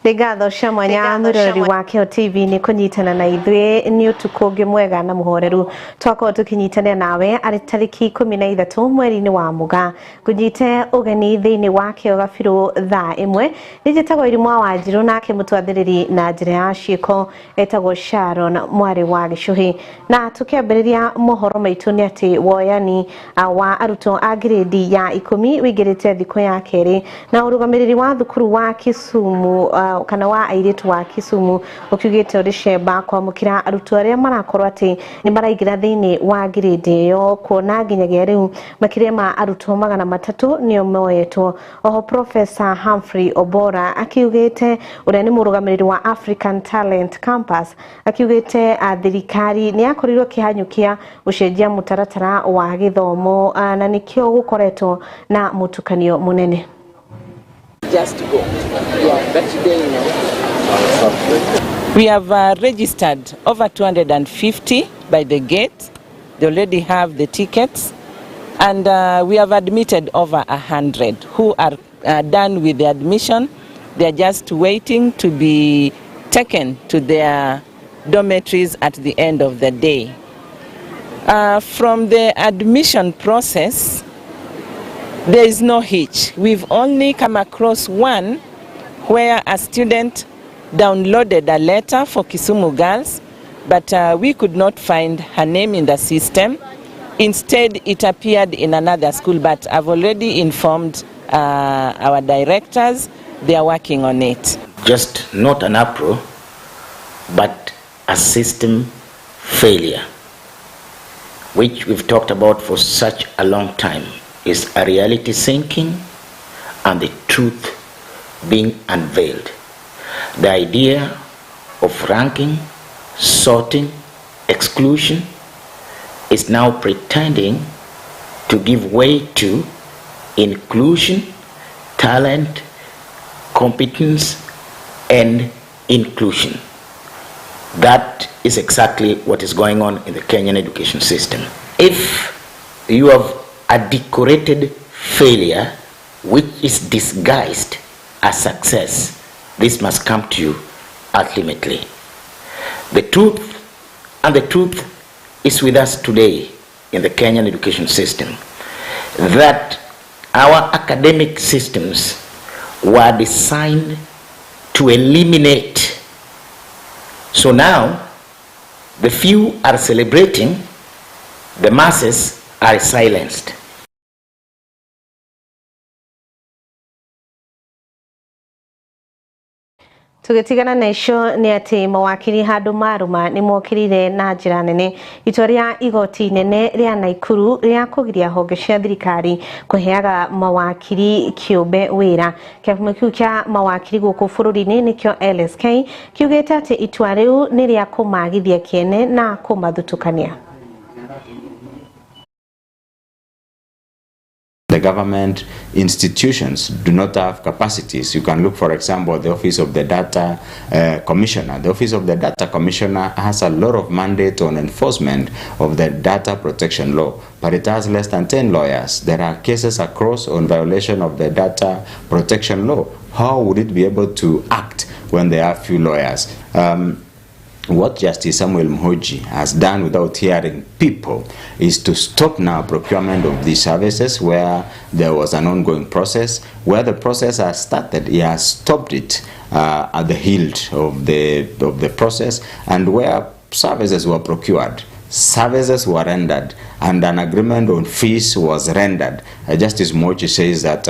Nĩ ngatho cia mwanya mwĩroreri wa Kĩo TV nĩ kũnyitana na ithuĩ. Nĩ ũtukũ ũngĩ mwega na mũhoreru twakorwo tũkĩnyitanĩra nawe arĩ tarĩki 13 mweri-inĩ wa Mũgaa. Ngũnyite ũgeni thĩinĩ wa Kĩo Gabirũ thaa 1. Nĩ njĩtagwo Irimũ wa Wanjirũ, nake mũtwathĩrĩri na njĩra ya ciĩko etagwo Sharon mwarĩ wa Gĩcũhĩ. Na tũkĩambĩrĩria mohoro maitũ nĩ atĩ woyani wa arutwo a ngirĩndi ya 10 wĩingĩrĩte thikũ ya kerĩ, na ũrũgamĩrĩri wa thukuru wa Kisumu kana wa airĩtu wa Kisumu ũkiugĩte ũrĩ cemba kwamũkĩra arutwo arĩa marakorwo atĩ nĩ maraingĩra thĩinĩ wa ngirĩndi ĩyo, kuona nginyagia rĩu makĩria ma arutwo 300 nĩo moetwo. Oho Professor Humphrey Obora akiugĩte, ũrĩa nĩ mũrũgamĩrĩri wa African Talent Campus, akiugĩte thirikari nĩ yakorirwo ĩkĩhanyũkia gũcenjia mũtaratara wa gĩthomo, na nĩkĩo gũkoretwo na mũtukanio mũnene. Just go. Yeah, but today, you know. We have registered over 250 by the gate. They already have the tickets. And we have admitted over 100 who are done with the admission. They are just waiting to be taken to their dormitories at the end of the day. From the admission process, there is no hitch. We've only come across one where a student downloaded a letter for Kisumu Girls, but we could not find her name in the system. Instead, it appeared in another school, but I've already informed our directors. They are working on it. Just not an uproar, but a system failure, which we've talked about for such a long time, is a reality sinking and the truth being unveiled. The idea of ranking, sorting, exclusion is now pretending to give way to inclusion, talent, competence, and inclusion. That is exactly what is going on in the Kenyan education system. If you have a decorated failure which is disguised as success, this must come to you ultimately. The truth, and the truth is with us today in the Kenyan education system, that our academic systems were designed to eliminate. So now, the few are celebrating, the masses are silenced. Tũgĩtigana na icio nĩ atĩ mawakiri handũ marũma nĩ mokĩrĩire na njĩra nene itua rĩa igoti inene rĩa Naikuru rĩa kũgiria honge cia thirikari kũheaga mawakiri kĩũmbe wĩra. Kĩama kĩu kĩa mawakiri gũkũ bũrũri-inĩ nĩkĩo LSK kiugĩte atĩ itua rĩu nĩ rĩa kũmagithia kĩene na kũmathutũkania. The government institutions do not have capacities. You can look, for example, at the Office of the Data Commissioner. The Office of the Data Commissioner has a lot of mandate on enforcement of the data protection law, but it has less than 10 lawyers. There are cases across on violation of the data protection law. How would it be able to act when there are few lawyers? What Justice Samuel Muhonji has done without hearing people is to stop now procurement of these services where there was an ongoing process. Where the process has started, he has stopped it at the heel of the process, and where services were procured, services were rendered, and an agreement on fees was rendered. Justice Muhonji says that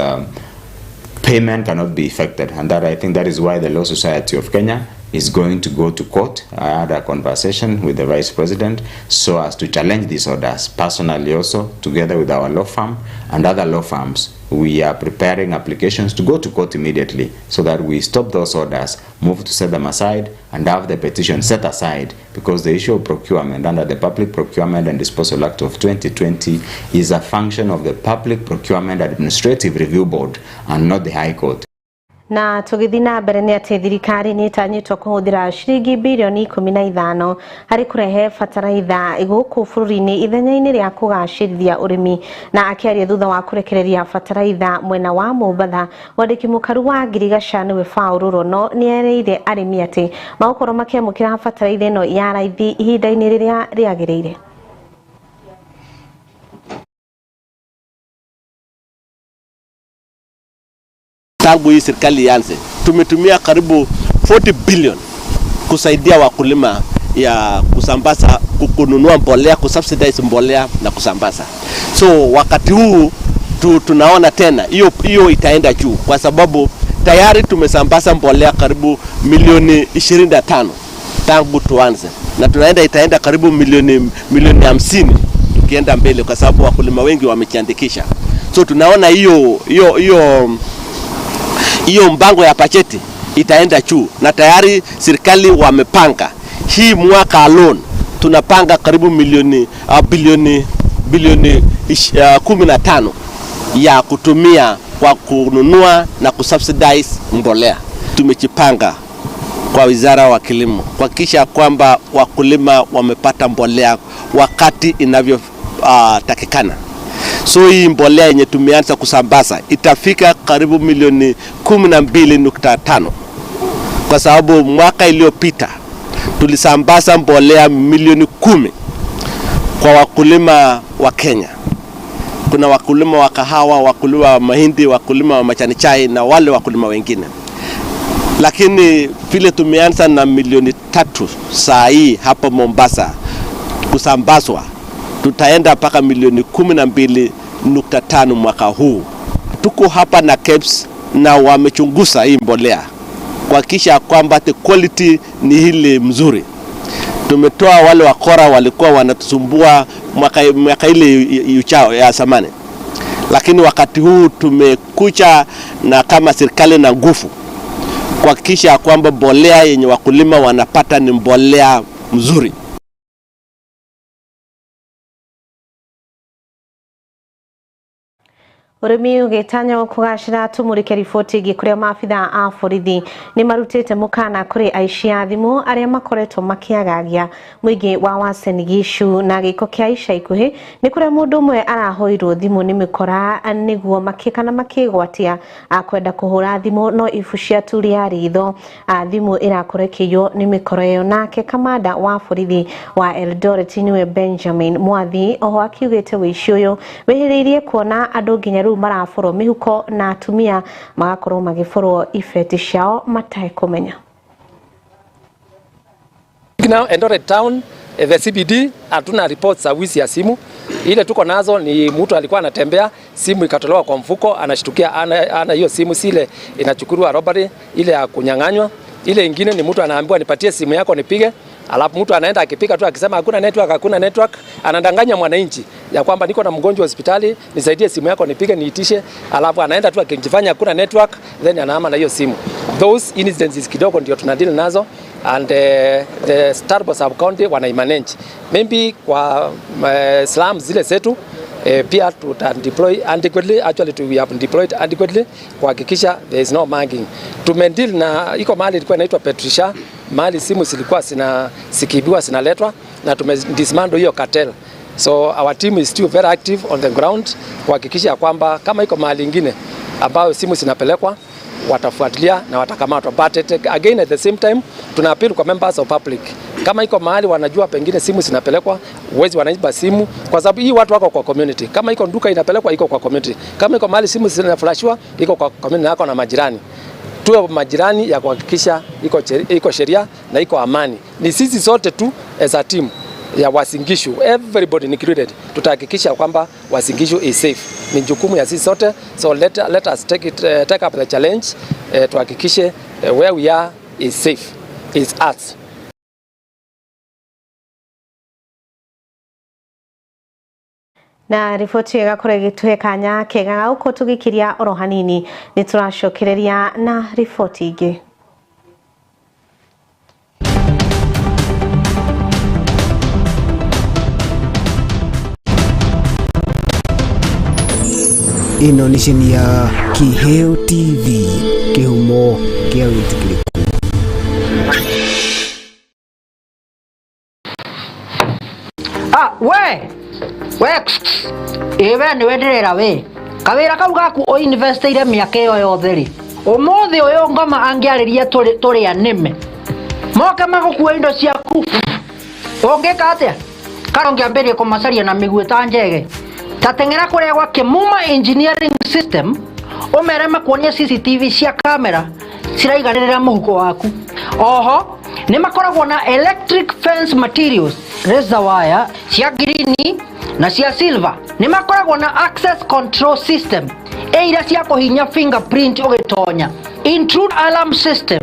payment cannot be effected, and that I think that is why the Law Society of Kenya is going to go to court. I had a conversation with the Vice President so as to challenge these orders. Personally also, together with our law firm and other law firms, we are preparing applications to go to court immediately so that we stop those orders, move to set them aside, and have the petition set aside, because the issue of procurement under the Public Procurement and Disposal Act of 2020 is a function of the Public Procurement Administrative Review Board and not the High Court. Na tũgĩthiĩ na mbere nĩ atĩ thirikari nĩ ĩtanyĩtwo kũhũthĩra ciringi birioni 15 harĩ kũrehe bataraitha gũkũ bũrũri-inĩ ithenya-inĩ rĩa kũgacĩrithia ũrĩmi. Na akĩaria thutha wa kũrekereria bataraitha mwena wa Mombatha, mwandĩki mũkaru wa ngirigaca nĩwe Paul Rono nĩ erĩire arĩmi atĩ magũkorwo makĩamũkĩra bataraitha ĩno ya raithi ihinda-inĩ rĩrĩa rĩagĩrĩire. Tangu hii serikali ianze tumetumia karibu 40 billion kusaidia wakulima ya kusambaza, kununua mbolea, kusubsidize mbolea na kusambaza. So wakati huu tunaona tena hiyo itaenda juu kwa sababu tayari tumesambaza mbolea karibu milioni 25 tangu tuanze, na tunaenda itaenda karibu milioni 50 tukienda mbele kwa sababu wakulima wengi wamejiandikisha. So tunaona hiyo mpango ya bajeti itaenda juu, na tayari serikali wamepanga hii mwaka alone tunapanga karibu milioni bilioni 15 ya kutumia kwa kununua na kusubsidize mbolea. Tumejipanga kwa wizara wa kilimo kuhakikisha kwamba wakulima wamepata mbolea wakati inavyotakikana. So hii mbolea yenye tumeanza kusambaza itafika karibu milioni 12.5 kwa sababu mwaka iliyopita tulisambaza mbolea milioni 10 kwa wakulima wa Kenya. Kuna wakulima wa kahawa, wakulima wa mahindi, wakulima wa majani chai na wale wakulima wengine. Lakini vile tumeanza na milioni 3 saa hii hapa Mombasa kusambazwa, tutaenda mpaka milioni 12.5 mwaka huu. Tuko hapa na KEBS na wamechunguza hii mbolea kuhakikisha kwamba the quality ni ile mzuri. Tumetoa wale wakora walikuwa wanatusumbua mwaka ile uchao ya zamani, lakini wakati huu tumekuja na kama serikali na nguvu kuhakikisha kwamba mbolea yenye wakulima wanapata ni mbolea mzuri. Urimi ugitanywo kugacira tumurike riboti ĩngĩ kũrĩa maabitha a borithi nĩ marutĩte mũkana kũrĩ aici a thimũ arĩa makoretwo makĩagagia mũingĩ wa Uasin Gishu. Na gĩko kĩa ica ikuhĩ nĩ kũrĩa mũndũ ũmwe arahoirwo thimũ nĩ mĩkora nĩguo kana makĩgwatia kwenda kũhũra thimũ, no ibu cia turia ritho thimũ ĩrakorwo ĩkĩiywo nĩ mĩkora ĩyo. Nake kamanda wa borithi wa Eldoret nĩwe Benjamin Mwathi oho akiugĩte wĩici ũyũ wĩhĩrĩirie kuona andũ nginya rĩu maraborwo mĩhuko na atumia magakorwo magĩborwo ibeti ciao matekũmenya. Now Eldoret town, the CBD, hatuna reports za wizi ya simu. Ile tuko nazo ni mtu alikuwa anatembea, simu ikatolewa kwa mfuko, anashtukia ana hiyo simu, sile inachukuliwa robbery, ile ya kunyang'anywa. Ile ingine ni mtu anaambiwa nipatie simu yako nipige, alafu mtu anaenda akipika tu akisema hakuna network, hakuna network, anadanganya mwananchi ya kwamba niko na mgonjwa hospitali, nisaidie simu yako nipige niitishe, alafu anaenda tu akijifanya hakuna network, then anahama na hiyo simu. Those incidents kidogo ndio tunadeal nazo, and the Turbo sub county wanaimanage. Maybe kwa slums zile zetu pia tuta deploy adequately, actually we have deployed adequately kuhakikisha there is no mugging. Tumedeal na iko mahali ilikuwa inaitwa Patricia, mahali simu zilikuwa zikiibiwa zinaletwa, na tumedismantle hiyo cartel. So our team is still very active on the ground kuhakikisha kwamba kama iko mahali nyingine ambayo simu zinapelekwa watafuatilia na watakamatwa. But again at the same time tuna appeal kwa members of public, kama iko mahali wanajua pengine simu zinapelekwa, wezi wanaiba simu, kwa sababu hii watu wako kwa community. Kama iko duka inapelekwa iko kwa community, kama iko mahali simu zinaflashiwa iko kwa community yako na majirani. Tuwe majirani ya kuhakikisha iko sheria na iko amani. Ni sisi sote tu as a team ya Uasin Gishu, everybody included, tutahakikisha kwamba Uasin Gishu is safe. Ni jukumu ya sisi sote, so let us take up the challenge, tuhakikishe where we are is safe, is us. Na riboti ĩgakorwo ĩgĩtũhe kanya kega ga gũkorwo tũgĩkiria oro hanini, nĩ tũracokereria na riboti ingĩ. Ĩno nĩ ceni ya Kĩheo TV, kĩhumo kĩa wĩtĩkĩrĩku. Ah, we we ĩ we nĩwe ndĩrera we kawĩra kau gaku ũinvestĩire mĩaka ĩyo yothe rĩ, ũmũthĩ ũyũ ngoma angĩarĩria tũrĩ anĩme moke magũkue indo ciaku, ũngĩka atĩa? Kana ũngĩambĩrĩria kũmacaria na mĩguĩ ta njege? Ta teng'era kũrĩa gwa Kĩmuma Engineering System, ũmere makuonie CCTV cia kamera ciraiganĩrĩra mũhuko waku. Oho nĩ makoragwo na electric fence materials, razor wire cia ngirini na cia silver. Nĩ makoragwo na access control system ĩ iria cia kũhinya fingerprint ũgĩtonya, intrude alarm system,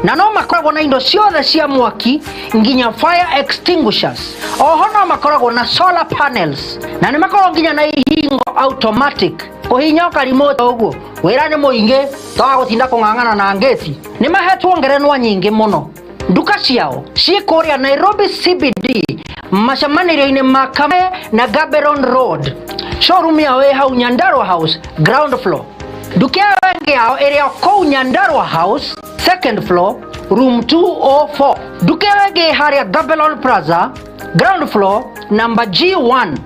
na no makoragwo na indo ciothe cia mwaki nginya fire extinguishers. Oho no makoragwo na solar panels, na nĩ makoragwo nginya na ihingo automatic kũhinya ũkarimũta ũguo. Wĩra nĩ mũingĩ, toga gũtinda kũng'ang'ana na ngĩti. Nĩ mahetwo ngerenwa nyingĩ mũno. Nduka ciao ciĩ kũrĩa Nairobi CBD, macemanĩrio-inĩ ma Kame na Gaberon Road. Showroom yao ĩ hau Nyandarua House, ground floor. Nduka ĩyo ĩngĩ yao ĩrĩ o kũu Nyandarua House, second floor, room 204. Nduka ĩyo ĩngĩ ĩ harĩa Gamelon Plaza, ground floor, number G1.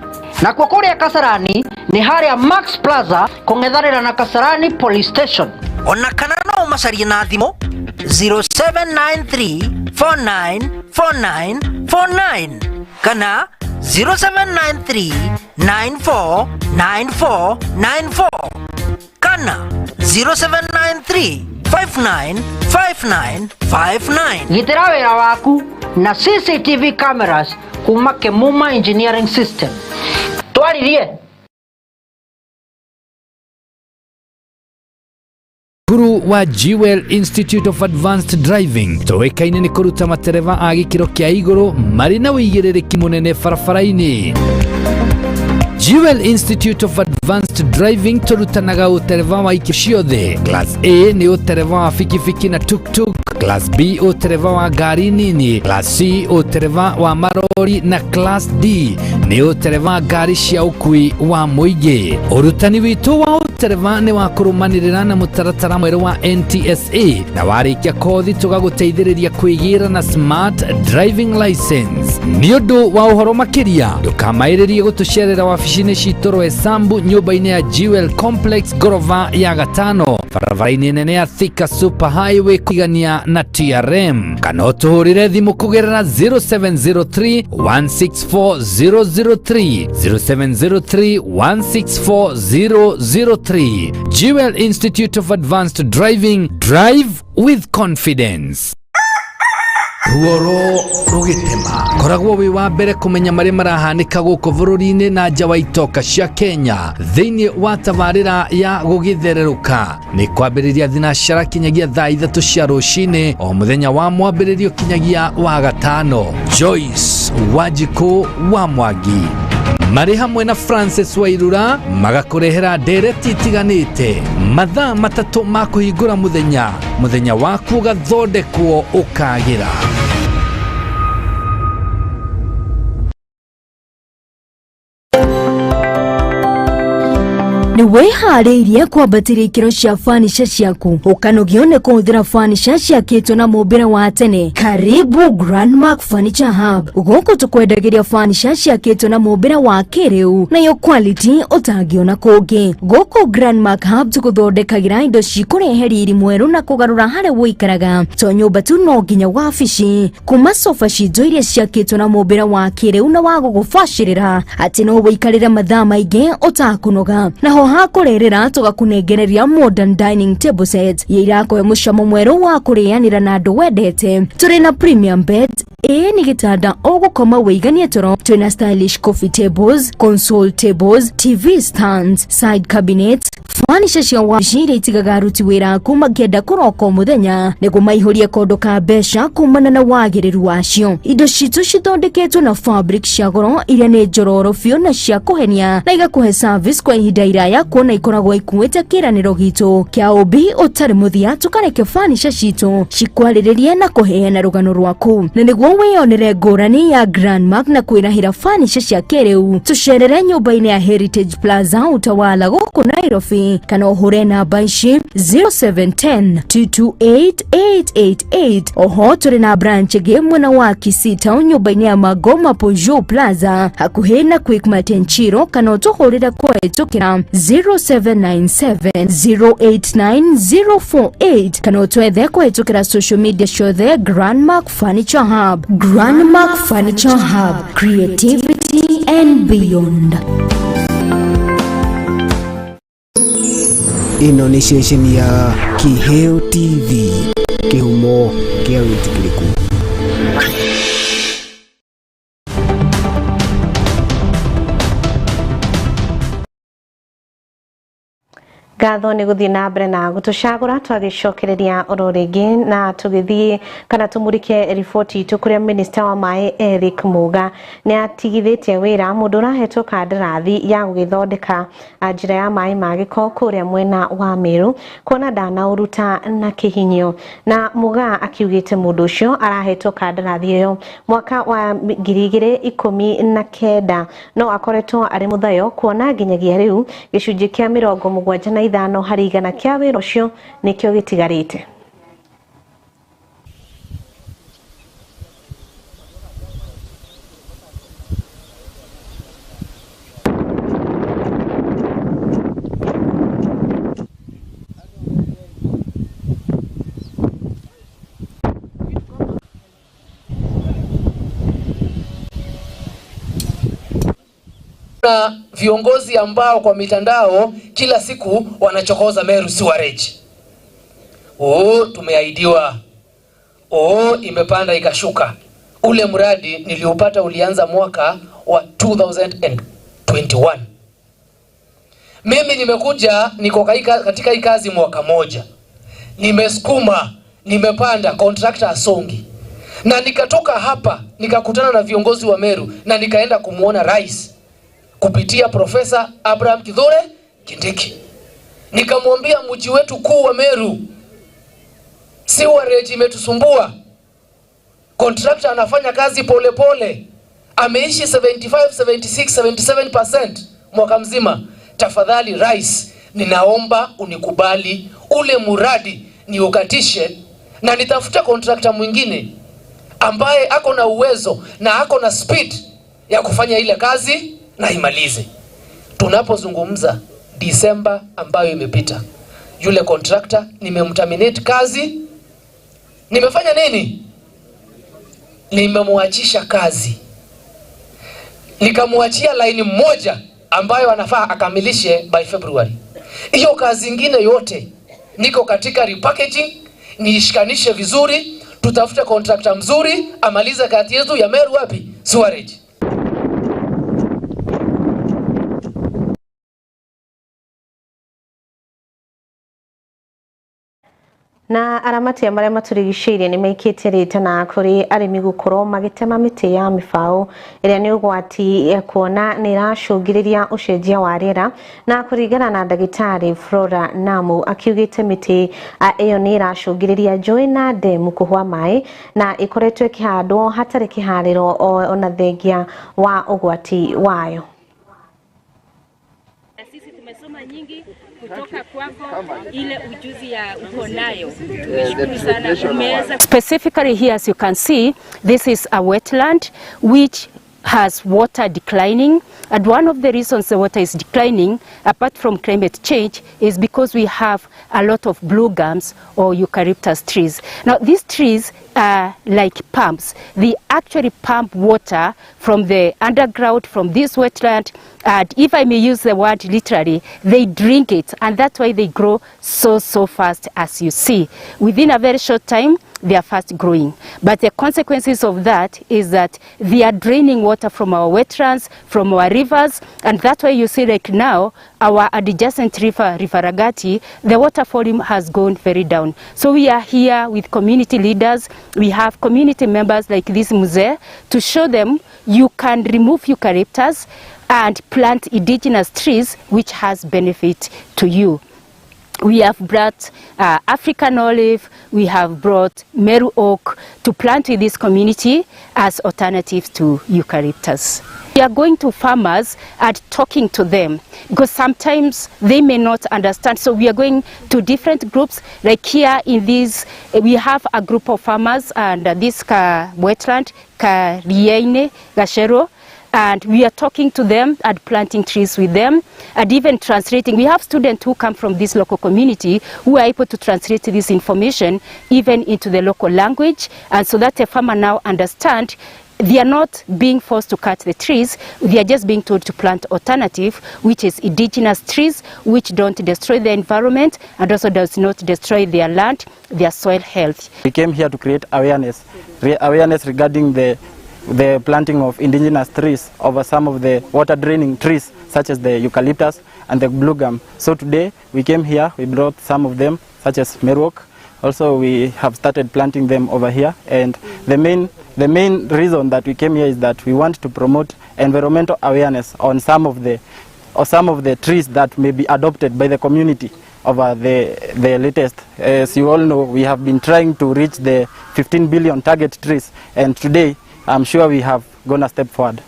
Nakuo kũrĩa Kasarani nĩ harĩa Max Plaza, kũng'ethanĩra na Kasarani Police Station. Ona kana no ũmacarie na thimũ 0793 4949 49 kana 0793 9494 94 kana 0793 5959 59. Gitĩra wĩra waku na CCTV cameras kuma Kemuma Engineering System. Twaririe. Cukuru wa Jewel Institute of Advanced Driving tũĩkaine nĩ kũruta matereba a gĩkĩro kĩa igũrũ marĩ na ũigĩrĩrĩki mũnene barabara-inĩ. Jewel Institute of Advanced Driving tũrutanaga ũtereba wa ikĩro ciothe. Class A nĩ ũtereba wa bikibiki na tuktuk, Class B ũtereba wa ngari nini, Class C ũtereba wa marori na Class D nĩ ũtereba wa ngari cia ũkui wa mũingĩ. Ũrutani witũ wa ũtereba nĩ wa kũrũmanĩrĩra na mũtaratara mwerũ wa NTSA, na warĩkia kothi tũgagũteithĩrĩria kwĩgĩra na smart driving license. Nĩ ũndũ wa ũhoro makĩria, ndũkamaĩrĩrie gũtũcerera wabici-inĩ citũ Roysambu, nyũmba-inĩ ya Jewel Complex, ngorova ya gatano, barabara-inĩ nene ya Thika Super Highway kũigania na TRM, kana ũtũhũrĩre thimũ kũgerera 0703 164 003, 0703 164 003. Jewel Institute of Advanced Driving, drive with confidence. Ruoro rũgĩtema, koragwo wĩ wa mbere kũmenya marĩa marahanĩka gũkũ bũrũri-inĩ na nja wa itoka cia Kenya thĩinĩ wa tabarĩra ya gũgĩthererũka. Nĩ kwambĩrĩria thinacara kinyagia thaa 3 cia rũcinĩ o mũthenya wa mwambĩrĩrio kinyagia wa gatano. Joyce Wanjikũ wa Mwangi marĩ hamwe na Francis Wairura magakũrehera ndereti itiganĩte mathaa 3 ma kũhingũra mũthenya, mũthenya waku ũgathondekwo ũkagĩra. Nĩ wĩharĩirie kwambatĩria ikĩro cia furniture ciaku, ũkanogio nĩ kũhũthĩra furniture ciakĩtwo na mũmbĩre wa tene? Karibu Grandmark Furniture Hub. Gũkũ tũkwendagĩria furniture ciakĩtwo na mũmbĩre wa kĩrĩu, nayo quality ũtangĩona kũngĩ. Gũkũ Grandmark Hub tũgũthondekagĩra indo cikũrehe riri mwerũ na kũgarũra harĩa ũikaraga, to nyũmba tu, no nginya wabici. Kuma sofa citũ iria ciakĩtwo na mũmbĩre wa kĩrĩu na wa gũgũbacĩrĩra atĩ no ũikarĩre mathaa maingĩ ũtakũnoga, naho hakũrĩrĩra tũgakũnengereria modern dining table set iria irakũhe mũcamo mwerũ wa kũrĩanĩra na andũ wendete. Tũrĩ na premium bed, ĩĩ nĩ gĩtanda ũgũkoma wĩiganie toro. Twĩna stylish coffee tables, console tables, TV stands, side cabinets. Furniture cia wabici iria itigaga aruti wĩra aku makĩenda kũroka o mũthenya nĩguo maihũrie kondo ka mbeca kumana na wagĩrĩru wacio. Indo citũ cithondeketwo na fabric cia goro iria nĩ njororo biũ na cia kũhenia na igakũhe service kwa ihinda iraya kuona ikoragwo ikuĩte kĩranĩro gitũ kĩa ũmbi ũtarĩ mũthia. Tũkareke furniture citũ cikwarĩrĩrie na kũheana rũgano rwaku, na nĩguo wĩyonere ngũrani ya Grandmark na kwĩrahĩra furniture cia kĩrĩu, tũcerere nyũmba-inĩ ya Heritage Plaza, Utawala, gũkũ Nairobi, kana ũhũre namba ici 0710 228 888. Oho tũrĩ na branch ĩngĩ mwena wa Kisii Town, nyũmba-inĩ ya Magoma Peugeot Plaza, hakuhĩ na Quickmart Nchiro, kana ũtũhũrĩre kũhetũkĩra 0797 089 048, kana ũtwethe kũhetũkĩra social media ciothe, Grandmark Furniture Hub. Grandmark Furniture Hub, creativity and beyond. Ĩno nĩ ceceni ya Kiheo TV, kĩhumo kĩa wĩtĩkĩrĩku. Ngatho nĩ gũthiĩ na mbere na gũtũcagũra. Twagĩcokereria oro rĩngĩ na tũgĩthiĩ kana tũmũrĩke riboti itũ, kũrĩa minista wa maĩ Eric Muga nĩ atigithĩtie wĩra mũndũ ũrahetwo kandarathi ya gũgĩthondeka njĩra ya maĩ ma gĩko kũrĩa mwena wa Meru, kuona ndanaũruta na kĩhinyio. Na Muga akiugĩte mũndũ ũcio arahetwo kandarathi ĩyo mwaka wa 2019, no akoretwo arĩ mũthayo, kuona nginyagia rĩu gĩcunjĩ kĩa 75% kĩa wĩra ũcio nĩkĩo gĩtigarĩte. Na viongozi ambao kwa mitandao kila siku wanachokoza Meru sewerage. Oh, tumeahidiwa. Oh, imepanda ikashuka. Ule mradi niliupata ulianza mwaka wa 2021. Mimi nimekuja niko katika hii kazi mwaka moja. Nimesukuma, nimepanda, contractor asongi. Na nikatoka hapa, nikakutana na viongozi wa Meru na nikaenda kumuona rais kupitia Profesa Abraham Kithure Kindiki. Nikamwambia mji wetu kuu wa Meru sewerage imetusumbua. Contractor anafanya kazi pole pole. Ameishi 75, 76, 77% mwaka mzima. Tafadhali rais, ninaomba unikubali ule muradi niukatishe na nitafute contractor mwingine ambaye ako na uwezo na ako na speed ya kufanya ile kazi na imalize. Tunapozungumza Disemba ambayo imepita, yule contractor nimemterminate kazi. Nimefanya nini? Nimemwachisha kazi. Nikamwachia line moja ambayo anafaa akamilishe by February. Hiyo kazi ingine yote niko katika repackaging, niishikanishe vizuri, tutafute contractor mzuri amalize kazi yetu ya Meru wapi? Sewerage. Na aramati a marĩa matũrigicĩirie nĩ maikĩtie rĩtana kũrĩ arĩmi gũkorwo magĩtema mĩtĩ ya mĩbaũ ĩrĩa nĩ ũgwati, kuona nĩ ĩracũngĩrĩria ũcenjia wa rĩera. Na kũringana na ndagĩtarĩ Flora Namu, akiugĩte mĩtĩ ĩyo nĩ ĩracũngĩrĩria njũĩ na ndemu kũhwa maĩ, na ĩkoretwo ĩkĩhandwo hatarĩ kĩharĩro ona thengia wa ũgwati wayo. Sisi tumesoma nyingi kutoka kwako, ile ujuzi ya uko nayo. Tumeshukuru sana umeweza. Specifically here, as you can see, this is a wetland which has water declining, and one of the reasons the water is declining, apart from climate change, is because we have a lot of blue gums or eucalyptus trees. Now these trees are like pumps. They actually pump water from the underground, from this wetland, and if I may use the word literally, they drink it, and that's why they grow so fast, as you see. Within a very short time, they are fast growing. But the consequences of that is that they are draining water from our wetlands, from our rivers, and that's why you see like now our adjacent river, River Ragati, the water volume has gone very down. So we are here with community leaders, we have community members like this mzee to show them you can remove eucalyptus and plant indigenous trees which has benefit to you. We have brought African olive, we have brought Meru oak to plant with this community as alternatives to eucalyptus. We are going to farmers and talking to them because sometimes they may not understand. So we are going to different groups, like here in this, we have a group of farmers and this wetland, Kariene Gashero, and we are talking to them and planting trees with them and even translating. We have students who come from this local community who are able to translate this information even into the local language, and so that the farmer now understand they are not being forced to cut the trees, they are just being told to plant alternative, which is indigenous trees, which don't destroy the environment and also does not destroy their land, their soil health. We came here to create awareness, awareness regarding the planting of indigenous trees over some of the water draining trees such as the eucalyptus and the blue gum. So today we came here, we brought some of them such as Meru oak. Also we have started planting them over here, and the main reason that we came here is that we want to promote environmental awareness on some of the trees that may be adopted by the community over the latest. As you all know, we have been trying to reach the 15 billion target trees, and today I'm sure we have gone a step forward.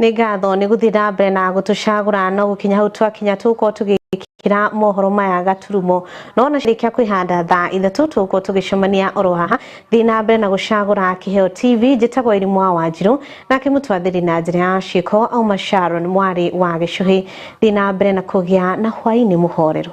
Nĩ ngatho nĩ gũthiĩ na mbere na gũtũcagũra no gũkinya hau twakinya tũgũkorwo tũgĩkĩra mohoro maya gaturumo no ona cirĩkia kwĩhanda thaa 3 tũgũkorwo tũgĩcemania oro haha. Thiĩ na mbere na gũcagũra Kĩheo TV. Njĩtagwo Irimũ wa Wanjirũ, nake mũtwathĩri na njĩra ya ciĩko auma Sharon mwarĩ wa Gĩcũhĩ. Thiĩ na mbere na kũgĩa na hwaĩ-inĩ mũhoreru.